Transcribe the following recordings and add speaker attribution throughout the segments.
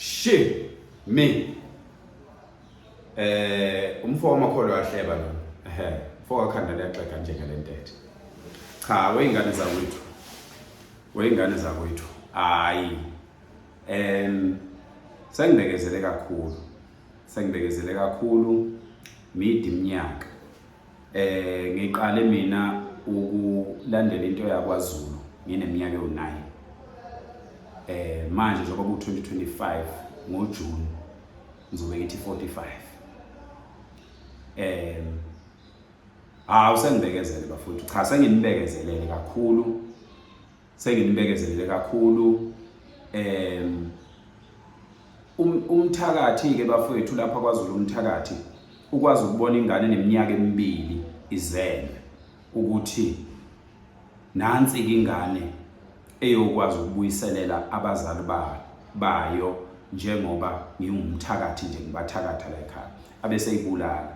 Speaker 1: Shi me. Umfo wamakholo yahleba lo. Ehhe, umfo wakhanda liyaxega njengelentethe. Cha, weyingane zakwethu. Weyingane zakwethu. Hayi. Sengibekezele kakhulu. Sengibekezele kakhulu mid iminyaka. Ngiqale mina ukulandela into yakwaZulu ngineminyaka ewu-9. Manje njengoba ku-2025 ngoJune ngizobe ngithi 45. Hawu, sengibekezele bafowethu. Cha, senginibekezelele kakhulu. Senginibekezelele kakhulu. Umthakathi ke bafowethu lapha kwaZulu, umthakathi ukwazi ukubona ingane eneminyaka emibili izelwe ukuthi nansi ke ingane eyokwazi ukubuyiselela abazali bayo, njengoba ngingumthakathi nje, ngibathakatha la ekhaya, abeseyibulala.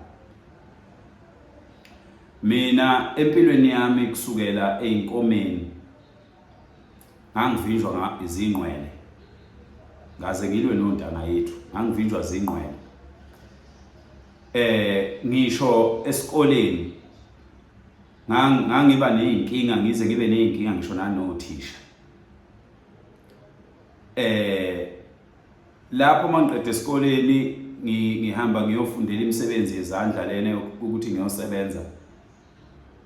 Speaker 1: Mina empilweni yami kusukela eyinkomeni ngangivinjwa izingqwele, ngaze ngilwe nontanga yethu, ngangivinjwa zingqwele. Ngisho esikoleni ngangiba nezinkinga, ngize ngibe nezinkinga ngisho nanothisha. Lapho mangiqeda esikoleni ngihamba ngiyofundela imisebenzi yezandla lena ukuthi ngiyosebenza.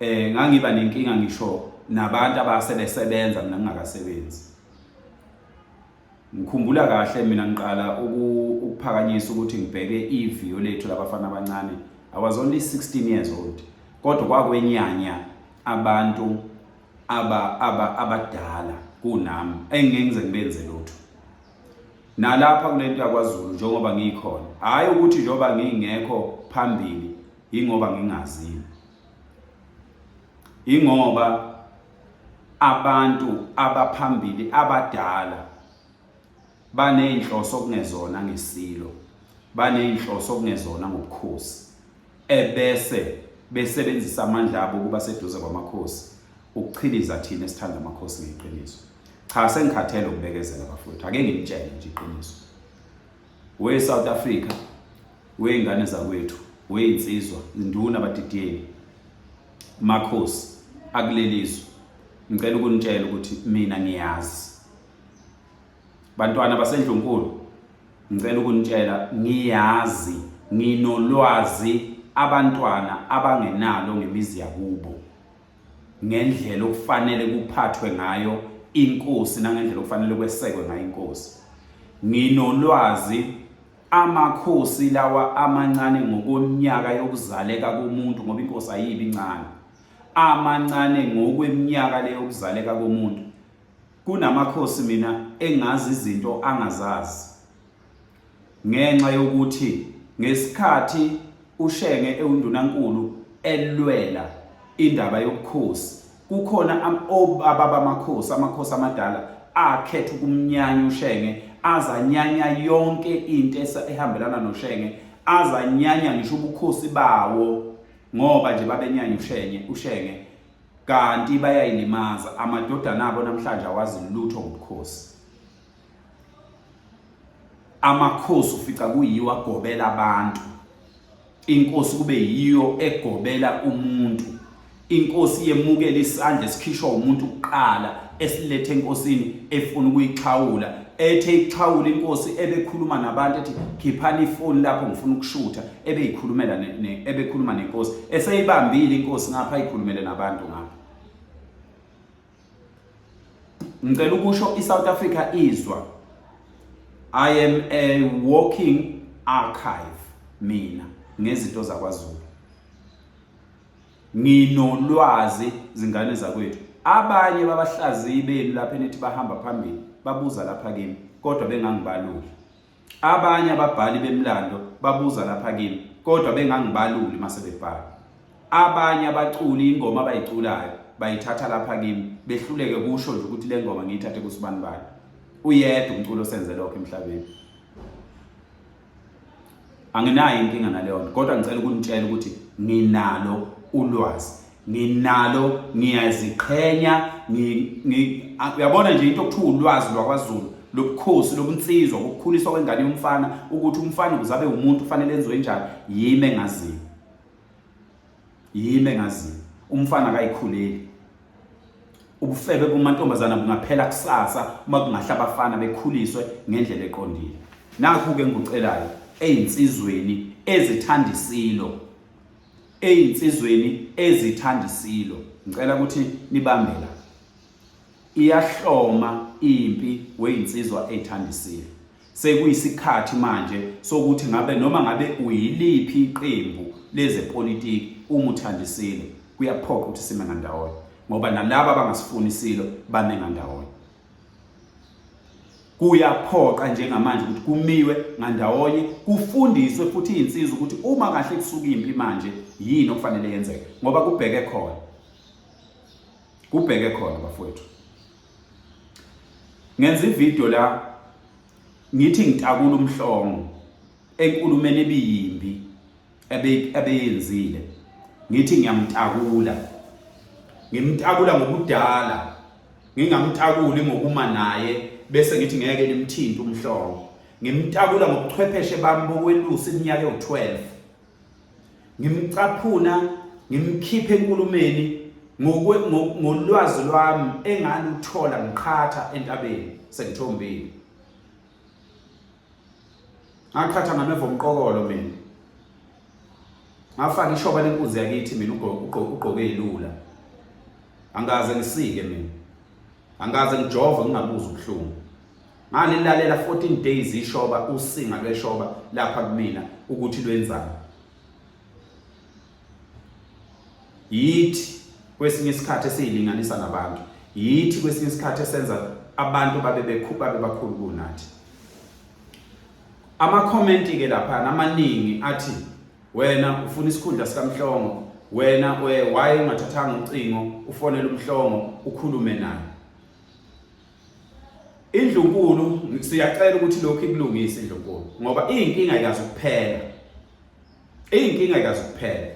Speaker 1: Ngangiba nenkinga ngisho nabantu abasebesebenza, mina ngingakasebenzi. Ngikhumbula kahle mina ngiqala ukuphakanyisa ukuthi ngibheke iviyo lethu labafana abancane. I was only 16 years old. Kodwa kwakwenyanya abantu abadala kunami engeke ngize ngibenze lutho. Nalapha kulento yakwaZulu njengoba ngikhona, hhayi ukuthi njengoba ngingekho phambili ingoba ngingaziwe, ingoba abantu abaphambili abadala baney'nhloso okungezona ngesilo, baney'nhloso okungezona ngobukhosi, ebese besebenzisa amandla abo ukuba seduze kwamakhosi ukuchiliza thina esithanda amakhosi ngeqiniso. Cha, sengikhathele ukubekezela bafowethu, ake nginitshele nje iqiniso. We South Africa, wey'ngane zakwethu, wey'nsizwa, induna, badidiyeli, makhosi akulelizwe, ngicela ukunitshela ukuthi mina ngiyazi. Bantwana baseNdlunkulu, ngicela ukunitshela ngiyazi, nginolwazi abantwana abangenalo ngemizi yakubo, ngendlela okufanele kuphathwe ngayo inkosi nangendlela okufanele kwesekwe ngayo inkosi. Nginolwazi amakhosi lawa amancane ngokweminyaka yokuzaleka komuntu, ngoba inkosi ayibi incane, amancane ngokweminyaka leyo yokuzaleka komuntu. Kunamakhosi mina engazi izinto angazazi, ngenxa yokuthi ngesikhathi uShenge ewundunankulu elwela indaba yobukhosi, kukhona obaba bamakhosi, amakhosi amadala akhetha ukumnyanya uShenge, azanyanya yonke into ehambelana noShenge, azanyanya ngisho ubukhosi bawo, ngoba nje babenyanya uShenge, kanti bayayilimaza. Amadodana abo namhlanje awazi lutho ngobukhosi. Amakhosi ufica kuyiwa agobela abantu, inkosi kube yiyo egobela umuntu, inkosi yemukela isandla esikhishwa umuntu kuqala esilethe enkosini efuna ukuyixhawula, ethe ixhawula inkosi ebekhuluma nabantu ethi khiphani ifoni lapho ngifuna ukushutha, ebeyikhulumela ebekhuluma nenkosi eseyibambile inkosi ngapha ikhulumele nabantu ngapha. Ngicela ukusho iSouth Africa izwa, I am a walking archive mina ngezinto zakwaZulu. Nginolwazi zingane zakwethu. Abanye babahlaziyi benu lapha enithi bahamba phambili babuza lapha kimi kodwa bengangibaluli. Abanye ababhali bemlando babuza lapha kimi kodwa bengangibaluli mase bebhala. Abanye abaculi ingoma abayiculayo bayithatha lapha kimi, behluleke kusho nje ukuthi le ngoma ngiyithathe kusibanibani. Uyedwa umculo osenze lokho emhlabeni. Anginayo inkinga naleyo nto, kodwa ngicela ukunitshela ukuthi nginalo ulwazi. Nginalo, ngiyaziqhenya, uyabona nje into okuthiwa ulwazi lwakwaZulu lobukhosi lobunsizwa ukukhuliswa kwengane yomfana ukuthi umfana ukuze abe umuntu ufanele enziwe njani yimi engaziyo. Yimi engaziyo. Umfana akayikhuleli. Ubufebe kumantombazana bungaphela kusasa uma kungahle abafana bekhuliswe ngendlela eqondile. Nakhu-ke engikucelayo ey'nsizweni ezithanda isilo, ey'nsizweni ezithanda isilo, ngicela ukuthi nibambe la. Iyahloma impi weyinsizwa ey'thanda isilo. Sekuyisikhathi manje sokuthi ngabe noma ngabe uyiliphi iqembu lezepolitiki uma uthanda isilo kuyaphoqa ukuthi sime ngandawonye ngoba nalaba abangasifuni isilo bame ngandawonye. Kuyaphoqa njengamanje ukuthi kumiwe ngandawonye kufundiswe futhi izinsizwa ukuthi uma kahle kusuka impi manje yini okufanele yenzeke ngoba kubheke khona. Kubheke khona bafowethu. Ngenza ivideo la ngithi ngitakula umhlongo enkulumeni ebiyimbi ebeyenzile ngithi ngiyamtakula ngimtakula ngobudala ngingamtakuli ngokuma naye bese ngithi ngeke nimthinte umhlongo ngimtakula ngobuchwepheshe bami bokwelusa iminyaka ewu-12 ngimcaphuna ngimkhiphe enkulumeni ngolwazi lwami engaluthola ngiqhatha entabeni sengithombile ngaqhatha ngameva omqokolo mina ngafaka ishoba lenkunzi yakithi mina ugqoke ilula angikaze ngisike mina angikaze ngijove ngingabuza ubuhlungu ngalilalela 14 days ishoba usinga lweshoba lapha kumina ukuthi lwenzani yithi kwesinye isikhathi esiyilinganisa nabantu yithi kwesinye isikhathi esenza abantu babe bekhuba bebakhulu kunathi ama-comment ke lapha amaningi athi wena ufuna isikhundla sikaMhlongo wena why ungathathanga ucingo ufonele uMhlongo ukhulume naye Indlunkulu siyacela ukuthi lokhu ikulungise indlunkulu ngoba iyinkinga ayikazi ukuphela. Iyinkinga ayikazi ukuphela.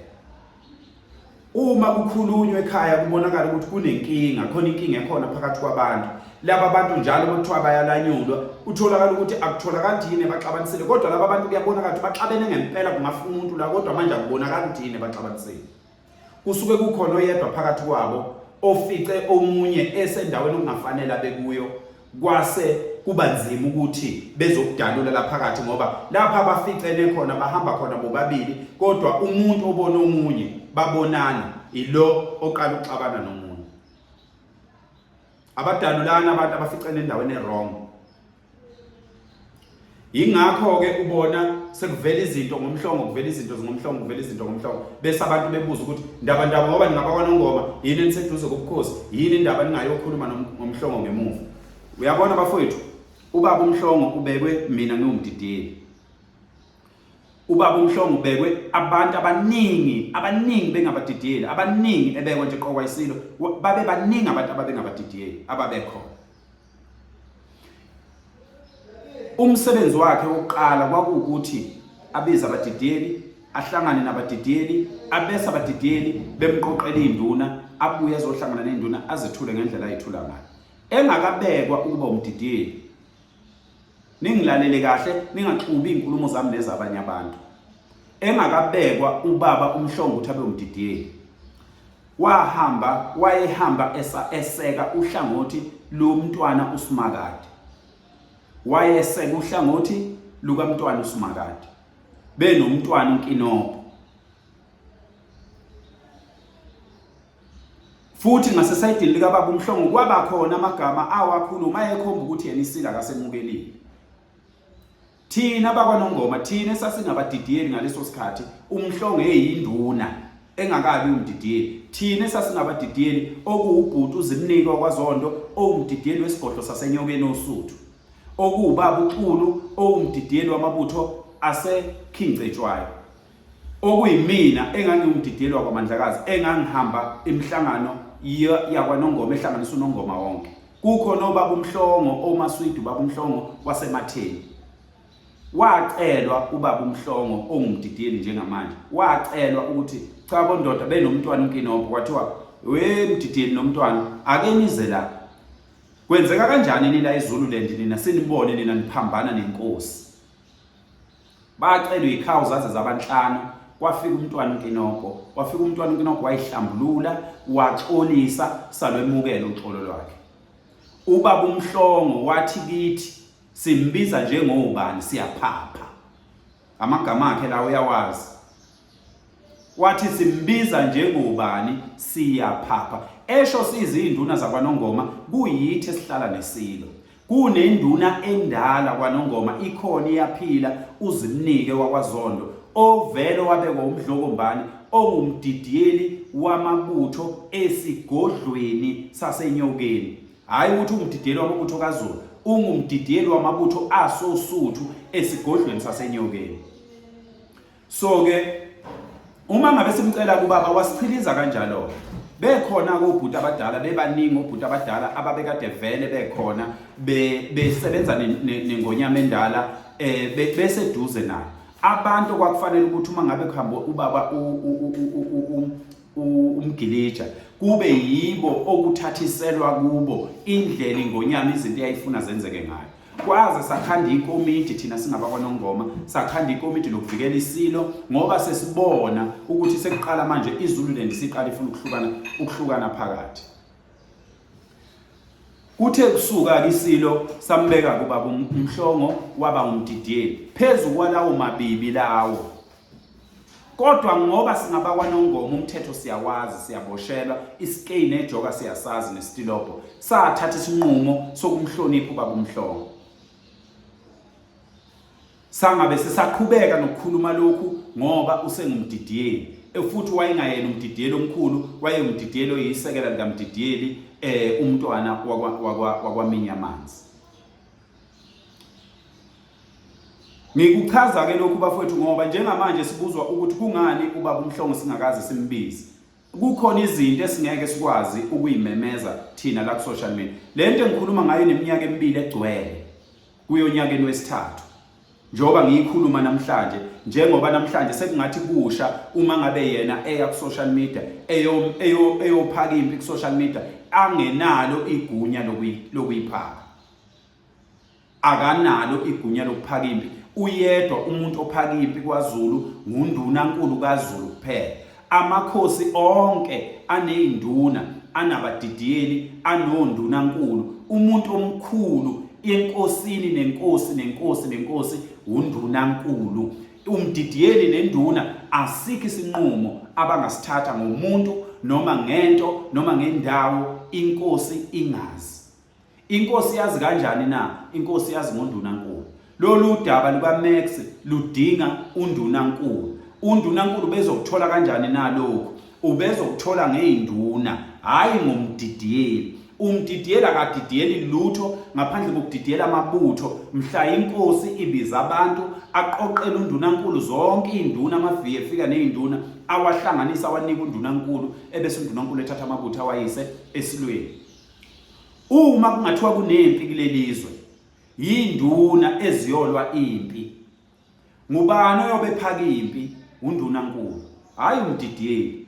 Speaker 1: Uma kukhulunywa ekhaya kubonakala ukuthi kunenkinga, khona inkinga ekhona phakathi kwabantu. Laba bantu njalo kuthiwa bayalanyulwa, utholakala ukuthi akutholakali ukuthi yini ebaxabanisile, kodwa laba bantu kuyabonakala ukuthi baxabene ngempela kungafa umuntu la, kodwa manje akubonakali ukuthi yini ebaxabanisile. Kusuke kukhona oyedwa phakathi kwabo ofice omunye esendaweni okungafanele abe kuyo kwase kuba nzima ukuthi bezokudalula la phakathi ngoba lapha abaficene khona bahamba khona bobabili kodwa umuntu obona omunye babonana ilo oqala ukuxabana nomunye abadalulana abantu abaficene endaweni e-wrong Yingakho-ke ubona sekuvela izinto ngomhlongo, kuvela izinto ngomhlongo, kuvela izinto ngomhlongo, bese abantu bebuza ukuthi ndaba ndaba ngoba ningabakwanongoma yini eniseduze kobukhosi, yini indaba ningayokhuluma ngomhlongo ngemuva. Uyabona bafowethu, ubaba uMhlongo ubekwe mina ngiwumdidiyeli. Ubaba uMhlongo ubekwe abantu abaningi, abaningi bengabadidiyeli, abaningi ebekwa nje qokwa isilo, babe baningi abantu ababengabadidiyeli ababekhona. Umsebenzi wakhe wokuqala kwakuwukuthi abize abadidiyeli, ahlangane nabadidiyeli, abese abadidiyeli bemqoqela iy'nduna, abuye azohlangana ney'nduna azethule ngendlela ayethula ngayo. Engakabekwa ukuba umdidiyeli. Ningilalele kahle, ningaxubi iy'nkulumo zami nezabanye abantu. Engakabekwa ubaba uMhlongo ukuthi abe umdidiyeli. Wahamba wayehamba esa eseka uhlangothi lomntwana uSimakade. Wayeseka uhlangothi lukamntwana uSimakade. Benomntwana uNkinobho. Futhi ngasesayidini likababa uMhlongo kwaba khona amagama awakhuluma ayekhomba ukuthi yena isila akasemukelile. Thina bakwaNongoma, thina esasingabadidiyeli ngaleso sikhathi, uMhlongo eyinduna engakabi umdidiyeli. Thina esasingabadidiyeli okuwubhuti uZimnike wakwaZondo owumdidiyeli wesigodlo saseNyokeni oSuthu. Okuwubaba uXulu owumdidiyeli wamabutho ase-King Cetshwayo. Okuyimina engangiwumdidiyeli wakwaMandlakazi engangihamba imihlangano yakwaNongoma ehlanganisa uNongoma wonke. Kukho nobaba uMhlongo oMaswidi ubaba uMhlongo waseMatheni. Wacelwa ubaba uMhlongo ongumdidiyeli njengamanje, wacelwa ukuthi cha bondoda benomntwana uNkinobho, kwathiwa we mdidiyeli nomntwana ake nize la. Kwenzeka kanjani nila eZululand nina sinibone nina niphambana nenkosi. Bacelwa ikhawu zaze zabanhlanu kwafika umntwana uNkinobho, wafika umntwana uNkinobho wayihlambulula, waxolisa salwemukela uxolo lwakhe. Ubaba uMhlongo wathi kithi Simbiza njengobani siyaphapha. Amagama akhe lawo uyawazi. Wathi simbiza njengobani siyaphapha. Esho sizinduna zakwaNongoma kuyithi esihlala nesilo. Kunenduna endala kwaNongoma ikhona iyaphila uZimnike wakwaZondo ovele wabekwa uMdlokombane ongumdidiyeli wamabutho esigodlweni saseNyokeni. Hhayi ukuthi ungumdidiyeli wamabutho kaZulu, ungumdidiyeli wamabutho asoSuthu esigodlweni saseNyokeni. So-ke uma ngabe simcela kubaba wasichiliza kanjalo bekhona kobhuti abadala bebaningi obhuti abadala ababekade vele bekhona besebenza nengonyama endala eh beseduze nayo abantu kwakufanele ukuthi uma ngabe kuhamba ubaba umgilija kube yibo okuthathiselwa kubo indlela ingonyama izinto eyayifuna zenzeke ngayo kwaze sakhanda ikomidi thina singabakwanongoma sakhanda ikomidi lokuvikela isilo ngoba sesibona ukuthi sekuqala manje iZululand siqala ifuna ukuhlukana ukuhlukana phakathi kuthe kusuka isilo sambeka kubaba uMhlongo waba umdidiyeli phezu kwalawo mabibi lawo Kodwa ngoba singabakwaNongoma umthetho siyawazi, siyaboshelwa, isikeyi nejoka siyasazi nesitilobho. Sathatha isinqumo sokumhlonipha ubaba uMhlongo. Sangabe sisaqhubeka nokukhuluma lokhu ngoba usengumdidiyeli. Futhi wayengayena umdidiyeli omkhulu, wayengumdidiyeli oyisekela likamdidiyeli eh umntwana wakwaMinyamanzi. Ngikuchaza ke lokhu bafowethu ngoba njengamanje sibuzwa ukuthi kungani ubaba uMhlongo singakaze simbize. Kukhona izinto esingeke sikwazi ukuyimemeza thina la ku-social media. Le nto engikhuluma ngayo ineminyaka emibili egcwele kuyonyakeni wesithathu. Njengoba ngiyikhuluma namhlanje, njengoba namhlanje sekungathi kusha uma ngabe yena eya ku-social media eyophaka impi ku-social media angenalo igunya lokuyiphaka. Akanalo igunya lokuphaka impi. Uyedwa umuntu ophaka impi kwaZulu nguNdunankulu kaZulu kuphela. Amakhosi onke aney'nduna, anabadidiyeli, anondunankulu. Umuntu omkhulu enkosini nenkosi nenkosi nenkosi wundunankulu. Umdidiyeli nenduna asikho isinqumo abangasithatha ngomuntu noma ngento noma ngendawo inkosi ingazi. Inkosi yazi kanjani na? Inkosi yazi ngondunankulu. Lolu daba lukaMax ludinga undunankulu. Undunankulu bezokuthola kanjani na lokhu? Ubezokuthola ngey'nduna, hhayi ngomdidiyeli. Umdidiyeli akadidiyeli lutho ngaphandle kokudidiyela amabutho. Mhla inkosi ibiza abantu aqoqele undunankulu zonke iy'nduna, amaviyo efika ney'nduna awahlanganisa awanika undunankulu, ebese undunankulu ethatha amabutho awayise esilweni. Uma kungathiwa kunempi kuleli zwe, yinduna eziyolwa impi. Ngubani oyobe ephaka impi? Undunankulu, hhayi umdidiyeli.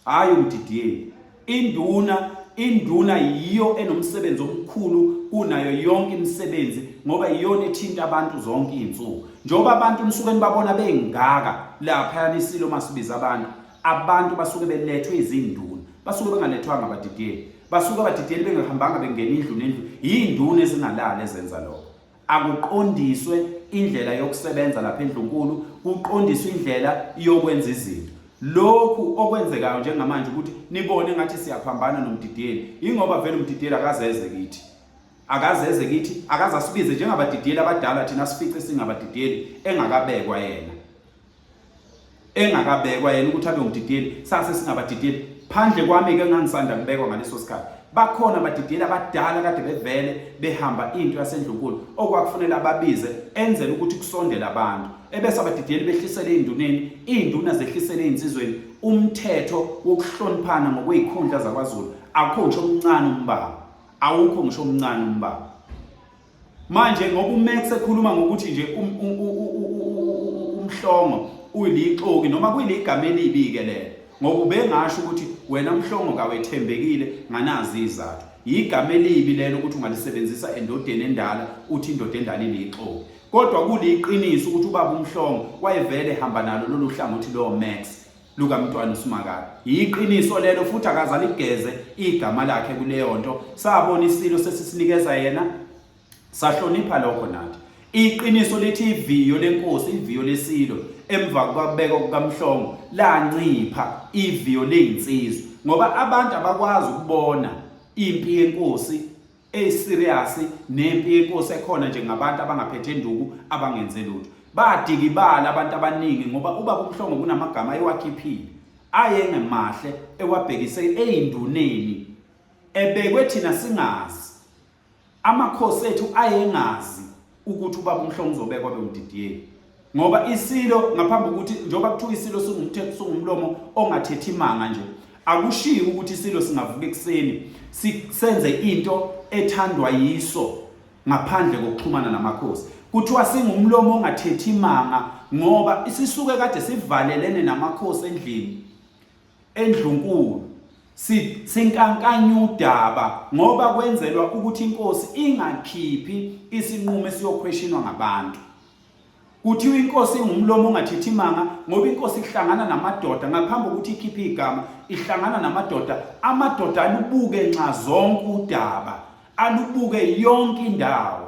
Speaker 1: Hhayi umdidiyeli. Induna induna yiyo enomsebenzi omkhulu kunayo yonke imisebenzi ngoba iyona ethinta abantu zonke izinsuku. Njengoba abantu nisuke nibabona bengaka laphayana isilo masibiza abantu, Abantu basuke belethwe izinduna, basuke bengalethwanga abadidiyeli. Basuke abadidiyeli bengahambanga bengena indlu nendlu, yiy'nduna ezingalali ezenza lokho. Akuqondiswe indlela yokusebenza lapha endlunkulu, kuqondiswe indlela yokwenza izinto. Lokhu okwenzekayo njengamanje ukuthi nibone ngathi siyaphambana nomdidiyeli, yingoba vele umdidiyeli akazeze kithi. Akazeze kithi, akaze asibize njengabadidiyeli abadala thina sifice singabadidiyeli engakabekwa yena. Engakabekwa yena ukuthi abe umdidiyeli, sase singabadidiyeli. Phandle kwami-ke engangisanda kubekwa ngaleso sikhathi, bakhona abadidiyeli abadala kade bevele behamba into yasendlunkulu okwakufunela ababize enzele ukuthi kusondele abantu. Ebese abadidiyeli behlisele ey'nduneni, iy'nduna zehlisele ey'nsizweni umthetho wokuhloniphana ngokwey'khundla zakwaZulu. Akukho ngisho omncane umbango, awukho ngisho omncane umbango. Manje ngoba uMax ekhuluma ngokuthi nje um, um, umhlongo uyilixoki noma kuyiligama elibi-ke lelo ngoba ubengasho ukuthi wena mhlongo kawethembekile nganazi izathu yigama elibi lelo ukuthi ungalisebenzisa endodeni endala uthi indoda endala ilixoki kodwa kuliqiniso ukuthi ubaba umhlongo wayevele ehamba nalo lolu hlangothi lo Max lukaMntwana uSimakade. Yiqiniso lelo futhi akaze aligeze igama lakhe kuleyo nto. Sabona isilo sesisinikeza yena sahlonipha lokho nathi. Iqiniso lithi iviyo lenkosi, iviyo lesilo emva kwabekwa kukaMhlongo lancipha iviyo lezinsizwa ngoba abantu abakwazi ukubona impi yenkosi eyiserious nempi yenkosi ekhona nje ngabantu abangaphethe nduku abangenze lutho badikibala abantu abaningi ngoba ubaba umhlongo kunamagama ayewakhiphile ayengemahle ewabhekise eyinduneni ebekwe thina singazi amakhosi ethu ayengazi ukuthi ubaba umhlongo uzobekwa bewumdidiyeli ngoba isilo ngaphambi kokuthi njengoba kuthiwa isilo singumthetho singumlomo ongathethi imanga nje akushiyi ukuthi isilo singavuka ekuseni senze into ethandwa yiso ngaphandle kokuxhumana namakhosi kuthiwa singumlomo ongathethi imanga ngoba isisuke kade sivalelene namakhosi endlini endlunkulu sinkankanya udaba ngoba kwenzelwa ukuthi inkosi ingakhiphi isinqumo esiyokhweshinwa ngabantu Kuthiwa inkosi ingumlomo ongathethi imanga ngoba inkosi ihlangana namadoda ngaphambi kokuthi ikhiphe igama ihlangana namadoda amadoda alubuke nxa zonke udaba alubuke yonke indawo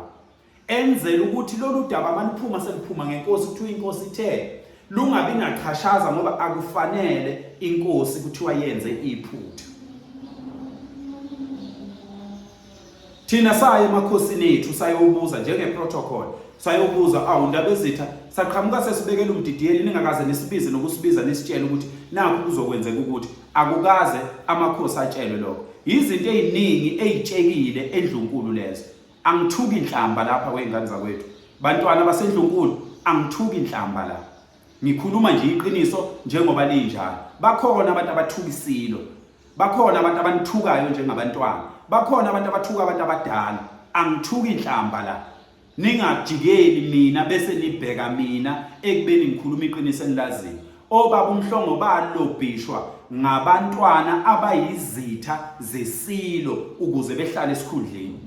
Speaker 1: enzela ukuthi lolu daba maluphuma seliphuma ngenkosi kuthiwa inkosi ithe lungabi nachashaza ngoba akufanele inkosi kuthiwa yenze iphutha Thina saya emakhosini ethu sayobuza njenge-protocol sayobuza awu ndabezitha saqhamuka sesibekela umdidiyeli ningakaze nisibize nokusibiza nisitshele ukuthi nakhu kuzokwenzeka ukuthi akukaze amakhosi atshelwe lokho yizinto eziningi ezitshekile endlunkulu lezo angithuki inhlamba lapha kwezingane zakwethu bantwana basendlunkulu angithuki inhlamba la ngikhuluma nje iqiniso njengoba linjalo bakhona abantu abathuka isilo Bakhona abantu abanithukayo njengabantwana. Bakhona abantu abathuka abantu abadala. Angithuki inhlamba la. Ningajikeli mina bese nibheka mina ekubeni ngikhuluma iqiniso enilaziyo. Obaba uMhlongo balobhishwa ngabantwana abayizitha zesilo ukuze behlale esikhundleni.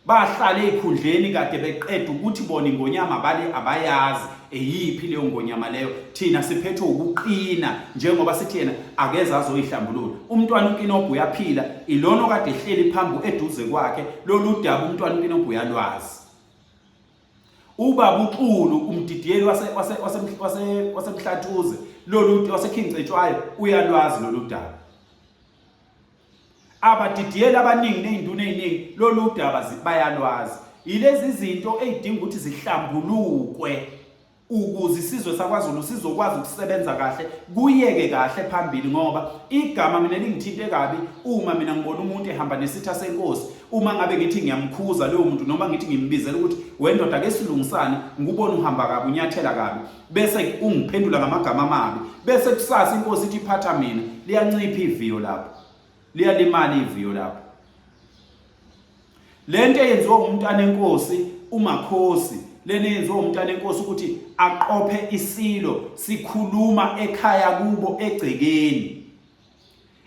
Speaker 1: Bahlale ezikhundleni kade beqeda ukuthi bona ingonyama bale abayazi eyiphi leyo ngonyama leyo thina siphethwe ukuqina njengoba sithi yena akeze azoyihlambulula umntwana uNkinobho uyaphila ilona okade ehleli phambi eduze kwakhe lolu daba umntwana uNkinobho uyalwazi ubaba uXulu umdidiyeli wase wase wase wasemhlathuze lolu wase King Cetshwayo uyalwazi lolu daba Abadidiyeli abaningi nezinduna eziningi lolu daba bayalwazi. Yilezi zinto ezidinga ukuthi zihlambulukwe ukuze isizwe sakwaZulu sizokwazi ukusebenza kahle kuyeke kahle phambili ngoba igama mina lingithinte kabi uma mina ngibona umuntu ehamba nesitha senkosi uma ngabe ngithi ngiyamkhuza loyo muntu noma ngithi ngimbizela ukuthi wendoda ke silungisane ngikubona uhamba kabi unyathela kabi bese ungiphendula ngamagama amabi bese kusasa inkosi ithi iphatha mina liyancipha iviyo lapho liyalimala iviyo lapho lento eyenziwa umntana enkosi umakhosi lena eyenziwa umntana enkosi ukuthi aqophe isilo sikhuluma ekhaya kubo egcekeni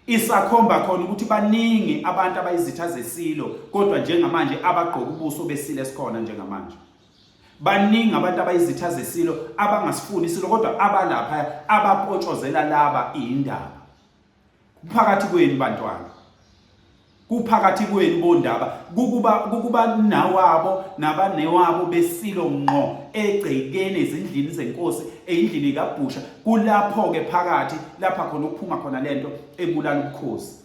Speaker 1: isakhomba khona ukuthi baningi abantu abayizitha zesilo kodwa njengamanje abagqoka ubuso besilo esikhona njengamanje Baningi abantu abayizitha zesilo abangasifuni isilo kodwa abalapha abapotshozela laba indaba. Kuphakathi kwenu bantwana. Kuphakathi kwenu bondaba kukuba kukuba nawabo nabanewabo besilo ngqo egcekeni ezindlini zenkosi eyindlini kaBhusha kulapho ke phakathi lapha khona ukuphuma khona lento ebulala ubukhosi.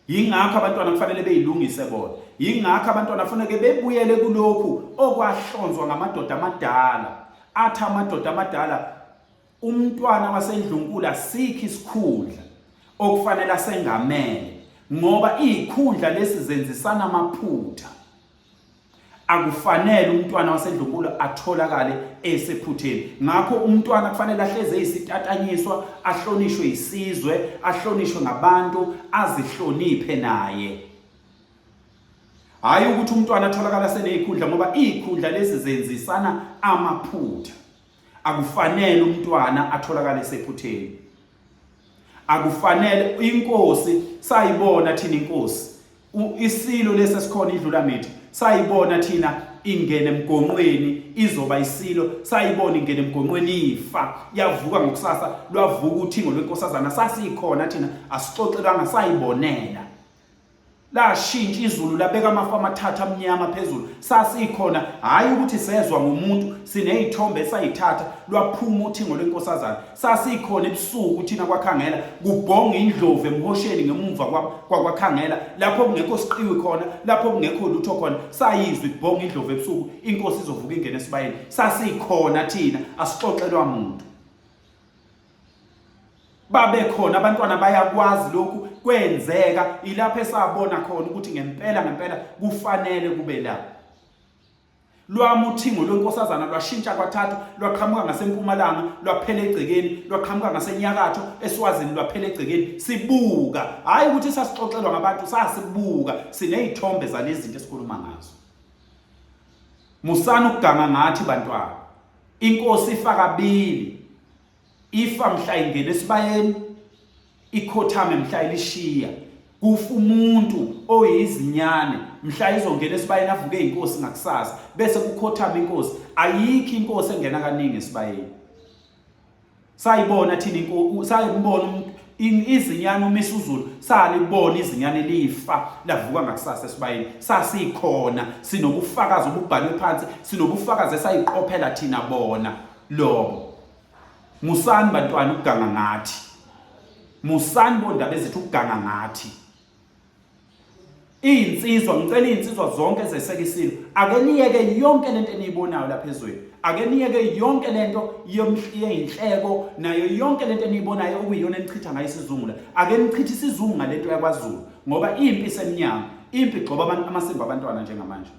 Speaker 1: Yingakho abantwana kufanele beyilungise bona. Yingakho abantwana kufanele bebuyele kulokhu okwahlonzwa ngamadoda amadala. Athi amadoda amadala umntwana wasendlunkulu asikho isikhundla okufanele asengamele ngoba izikhundla lesi zenzisana amaphutha. Akufanele umntwana waseNdlunkulu atholakale esephutheni. Ngakho umntwana kufanele ahleze eyisitatanyiswa, ahlonishwe isizwe, ahlonishwe ngabantu, azihloniphe naye. Hhayi ukuthi umntwana atholakala seneyikhundla ngoba izikhundla lezi zenzisana amaphutha. Akufanele umntwana atholakale sephutheni. Akufanele inkosi sayibona thina inkosi isilo lesi esikhona idlula mithi sayibona thina ingene emgonqweni izoba isilo sayibona ingene emgonqweni ifa yavuka ngokusasa lwavuka uthingo lwenkosazana sasikhona thina asixoxelwanga sayibonela Lashintsha izulu labeka amafu amathathu amnyama phezulu. Sasikhona hhayi ukuthi sezwa ngomuntu siney'thombe esayithatha lwaphuma uthingo lwenkosazana. Sasikhona ebusuku thina kwakhangela kubhonga indlovu emhosheni ngemumva kwakwakhangela lapho kungekho siqiwi khona lapho kungekho lutho khona sayizwa ibhonga indlovu ebusuku inkosi izovuka ingene esibayeni. Sasikhona thina asixoxelwa muntu. Babekhona abantwana bayakwazi lokhu kwenzeka ilapho esabona khona ukuthi ngempela ngempela kufanele kube la. Lwami uthingo lwenkosazana lwashintsha kwathathu lwaqhamuka ngasempumalanga lwaphela egcekeni lwaqhamuka ngasenyakatho eSwazini lwaphela egcekeni sibuka hhayi ukuthi sasixoxelwa ngabantu sasibuka siney'thombe zalezi zinto esikhuluma ngazo. Musani ukuganga ngathi bantwana. Inkosi ifa kabili. Ifa mhla ingena esibayeni, ikhothame mhla ilishiya. Kufa umuntu oyizinyane mhla izongena esibayeni avuke inkosi ngakusasa bese kukhothama inkosi. Ayikho inkosi engena kaningi esibayeni. Sayibona thina inkosi, sayibona umuntu izinyane uMisuzulu salibona izinyane lifa lavuka ngakusasa esibayeni sasikhona sinobufakazi obubhalwe phansi sinobufakazi esayiqophela thina bona lobo musani bantwana ukuganga ngathi musani bondaba ezithi ukuganga ngathi Izinsizwa ngicela izinsizwa zonke ezeseka isilo ake niyeke yonke lento eniyibonayo lapha ezweni ake niyeke yonke lento yeyinhleko nayo yonke lento eniyibonayo okuyiyona enichitha ngayo isizungu la ake nichithe isizungu ngalento yakwaZulu ngoba impi isemnyango impi igxoba abantu amasimba abantwana njengamanje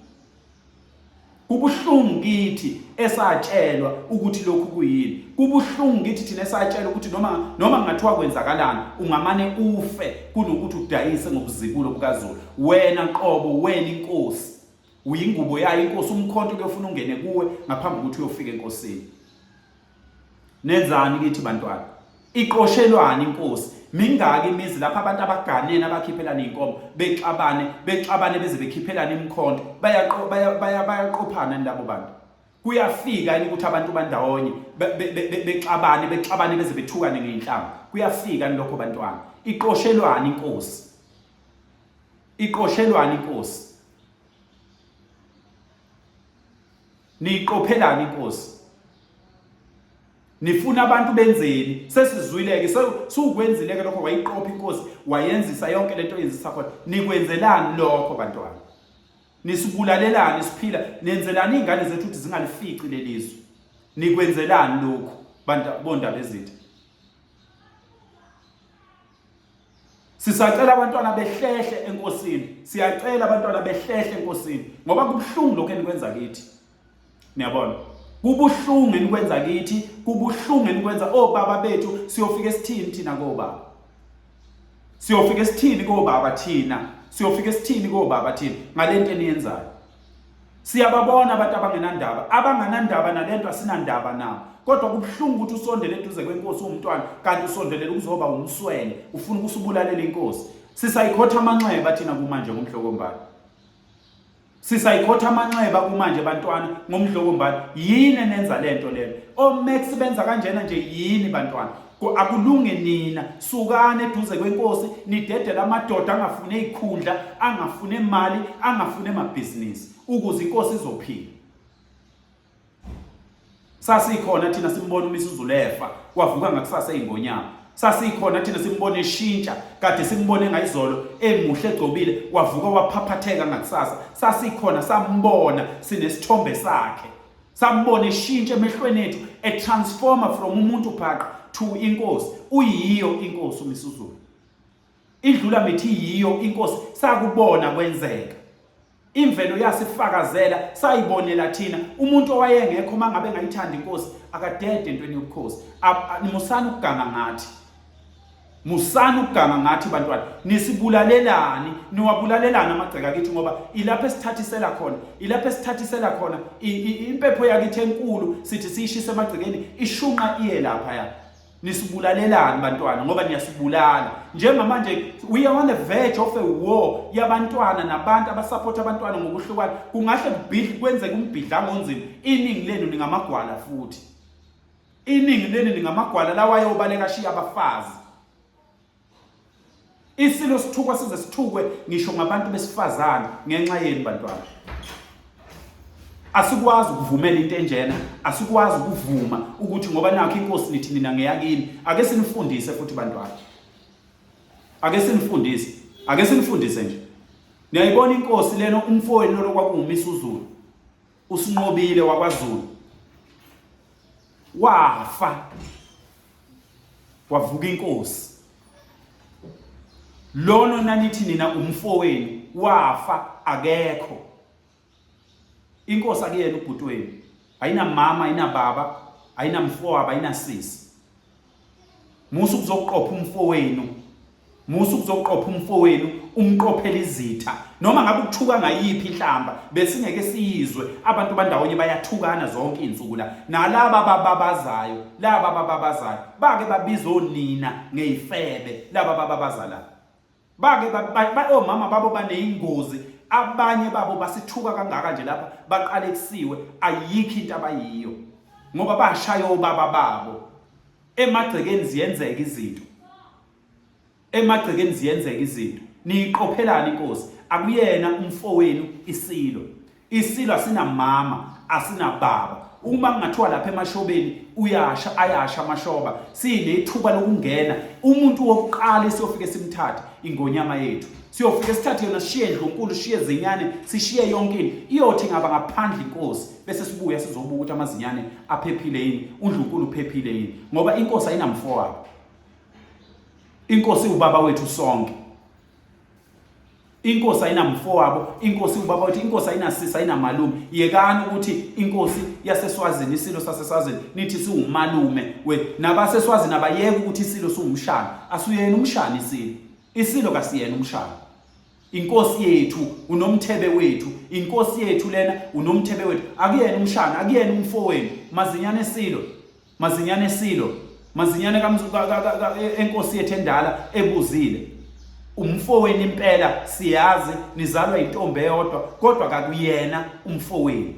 Speaker 1: Kubuhlungu kithi esatshelwa ukuthi lokhu kuyini. Kubuhlungu kithi thina esatshelwa ukuthi noma noma kungathiwa kwenzakalani ungamane ufe kunokuthi udayise ngobuzibulo bukaZulu. Wena qobo wena inkosi. Uyingubo yayo inkosi umkhonto kuyofuna ungene kuwe ngaphambi kokuthi uyofika enkosini. Nenzani kithi bantwana? Iqoshelwani inkosi? Mingaki imizi lapho abantu abaganene abakhiphelana iy'nkomo bexabane bexabane beze bekhiphelana imikhonto bayaqophana labo bantu. Kuyafika yini ukuthi abantu bandawonye bexabane bexabane beze bethukane ngey'nhlamba? Kuyafika yini lokho bantwana? Iqoshelwani inkosi? Iqoshelwani inkosi? Niyiqophelani inkosi? Nifuna abantu benzeni? Sesizwile-ke, sukwenzile-ke lokho wayiqopha inkosi, wayenzisa yonke lento oyenzisa khona. Nikwenzelani lokho bantwana? Nisibulalelani siphila? Nenzelani iy'ngane zethu ukuthi zingalifici leli zwe? Nikwenzelani lokhu bantu bondaba ezitha? Sisacela abantwana behlehle enkosini. Siyacela abantwana behlehle enkosini ngoba kubuhlungu lokho enikwenza kithi. Niyabona? Kubuhlungu enikwenza kithi, kubuhlungu enikwenza obaba bethu siyofika esithini thina kobaba. Siyofika esithini kobaba thina. Siyofika esithini kobaba thina ngalento eniyenzayo. Siyababona abantu abangenandaba, abanganandaba nalento asinandaba nabo. Kodwa kubuhlungu ukuthi usondele eduze kwenkosi umntwana kanti usondelela ukuzoba umswele, ufuna ukusubulalela inkosi. Sisayikhotha amanxeba thina kumanje ngomhlokombane. Sisayikhotha amanxeba kumanje bantwana ngomdlokombane. Yini enenza lento lena? OMax benza kanjena nje yini bantwana? Akulunge nina sukani eduze kwenkosi nidedele amadoda angafune izikhundla angafune imali angafune amabhizinisi ukuze inkosi izophila. Sasikhona thina simbona uMisuzulu efa wavuka ngakusasa eyingonyama. Sasikhona thina simbona eshintsha kade simbone ngayizolo emuhle egcobile wavuka waphaphatheka ngakusasa. Sasikhona sambona sinesithombe sakhe. Sambona eshintsha emehlweni ethu etransformer from umuntu phaqa to inkosi. Uyiyo inkosi uMisuzulu. Idlula mithi yiyo inkosi sakubona kwenzeka. Imvelo yasifakazela sayibonela thina umuntu owayengekho uma ngabe engayithandi inkosi akadede entweni yobukhosi. Musani ukuganga ngathi. Musani ukuganga ngathi bantwana, nisibulalelani, niwabulalelani amagceke akithi ngoba ilapho esithathisela khona, ilapho esithathisela khona impepho yakithi enkulu sithi siyishise emagcekeni ishunqa iye lapha ya. Nisibulalelani bantwana ngoba niyasibulala. Njengamanje we are on the verge of a war yabantwana nabantu abasupport abantwana ngokuhlukana. Kungahle kubhidli kwenzeke umbhidlango onzima. Iningi lenu ningamagwala futhi. Iningi leni ningamagwala lawa ayobaleka ashiya abafazi. Isilo sithukwa size sithukwe ngisho ngabantu besifazane ngenxa yenu bantwana. Asikwazi ukuvumela into enjena, asikwazi ukuvuma ukuthi ngoba nakho inkosi nithi nina ngeyakini. Ake sinifundise futhi bantwana. Ake sinifundise. Ake sinifundise nje. Niyayibona inkosi lena umfowenu lo kwakuwumisa uZulu. Usinqobile wakwaZulu. Wafa. Kwavuka inkosi. Lona nanithi nina umfowenu wafa akekho. Inkosi akuyena ubhuti wenu. Ayinamama, ayinababa, ayinamfowabo, ayinasisi. Musa ukuzoqopha umfowenu. Musa ukuzoqopha umfowenu umqophela izitha. Noma ngabe ukuthuka ngayiphi inhlamba besingeke siyizwe abantu bandawonye bayathukana zonke izinsuku la. Nalaba bababazayo, laba bababazayo bake babiza onina ngeyifebe laba bababaza la. Bake omama babo baneyingozi abanye babo basithuka kangaka nje lapha baqalekisiwe ayikho into abayiyo ngoba bashaya obaba babo emagcekeni ziyenzeka izinto emagcekeni ziyenzeka izinto niyiqophelani inkosi akuyena umfowenu isilo Isilo asinamama, asinababa. Uma kungathiwa lapha emashobeni uyasha ayasha amashoba, sinethuba lokungena. Umuntu wokuqala esiyofike simthathe ingonyama yethu. Siyofike sithathe yona sishiye ndlunkulu, sishiye zinyane, sishiye yonke into. Iyothi ngaba ngaphandle inkosi bese sibuya sizobuka ukuthi amazinyane aphephile yini, undlunkulu uphephile yini. Ngoba inkosi ayinamfowabo. Inkosi ubaba wethu sonke. Inkosi ayinamfowabo, inkosi ubaba wethu, inkosi ayinasisi, ayinamalume. Yekani ukuthi inkosi yaseSwazini, isilo saseSwazini nithi siwumalume we. NabaseSwazini abayeke ukuthi isilo siwumshana. Asuyena umshana isilo. Isilo kasiyena umshana. Inkosi yethu unomthebe wethu, inkosi yethu lena unomthebe wethu. Akuyena umshana, akuyena umfowenu. Mazinyane esilo. Mazinyane esilo, mazinyane enkosi yethu endala ebuzile. Umfowenu impela siyazi nizalwa intombi eyodwa kodwa kakuyena umfowenu.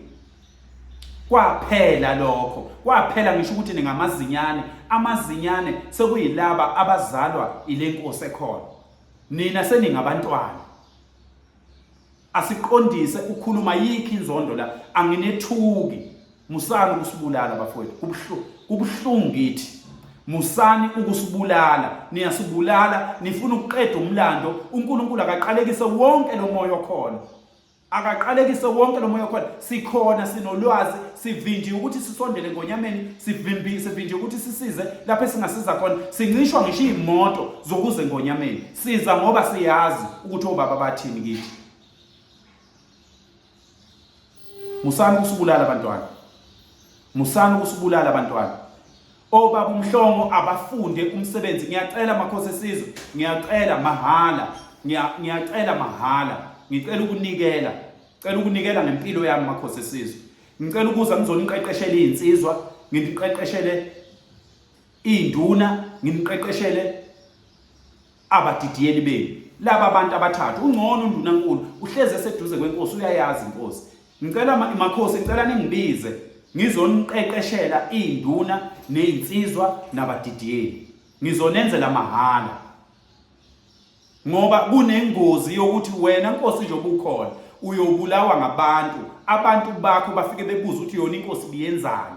Speaker 1: Kwaphela lokho, kwaphela ngisho ukuthi ningamazinyane, amazinyane sekuyilaba abazalwa ilenkosi ekhona. Nina seningabantwana. Asiqondise ukhuluma yikho inzondo la anginethuki musani ukusibulala bafowethu kubuhlungu kubuhlungu kithi musani ukusibulala niyasibulala nifuna ukuqeda umlando uNkulunkulu akaqalekise wonke lo moya okhona akaqalekise wonke lo moya okhona sikhona sinolwazi sivinjiwe ukuthi sisondele ngonyameni sivimbi sivinjiwe ukuthi sisize lapho esingasiza khona sincishwa ngisho iy'moto zokuze ngonyameni siza ngoba siyazi ukuthi obaba bathini kithi musani ukusibulala abantwana musani ukusibulala abantwana obaba umhlongo abafunde umsebenzi ngiyacela makhosi esizwe ngiyacela mahhala ngiyacela mahhala ngicela ukunikela cela ukunikela ngempilo yami makhosi esizwe ngicela ukuza ngizoniqeqeshela izinsizwa nginiqeqeshele Iy'nduna nginiqeqeshele abadidiyeli benu laba abantu abathathu ungcono undunankulu uhlezi eseduze kwenkosi uyayazi inkosi ngicela makhosi ngicela ningibize ngizoniqeqeshela iy'nduna ney'nsizwa nabadidiyeli ngizonenzela mahhala ngoba kunengozi yokuthi wena nkosi njengoba ukhona uyobulawa ngabantu abantu bakho bafike bebuza ukuthi yona inkosi biyenzani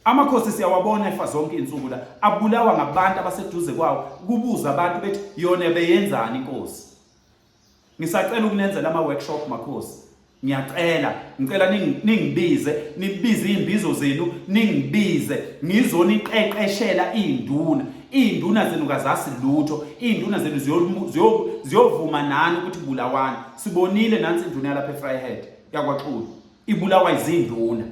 Speaker 1: Amakhosi siyawabona efa zonke izinsuku la abulawa ngabantu abaseduze kwawo kubuza abantu bethi yona beyenzani inkosi. Ngisacela ukunenzela ama workshop makhosi. Ngiyacela, ngicela ningibize, nibize izimbizo zenu, ningibize ngizoniqeqeshela izinduna. Izinduna zenu kazasi lutho, izinduna zenu ziyovuma nani ukuthi bulawani. Sibonile nansi induna yalapha eFryhead yakwaXulu ibulawa izinduna.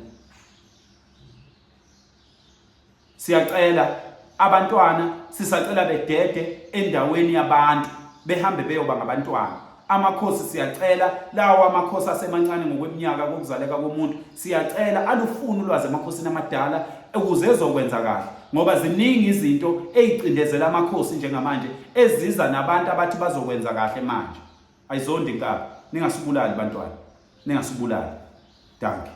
Speaker 1: Siyacela Abantwana sisacela bedede endaweni yabantu behambe beyoba ngabantwana. Amakhosi siyacela lawo amakhosi asemancane ngokweminyaka kokuzaleka komuntu siyacela alufune ulwazi emakhosini amadala ukuze ezokwenza kahle ngoba ziningi izinto ezicindezela amakhosi njengamanje eziza nabantu abathi bazokwenza kahle manje. Ayizondi inkabi. Ningasibulali bantwana. Ningasibulali. Dankie.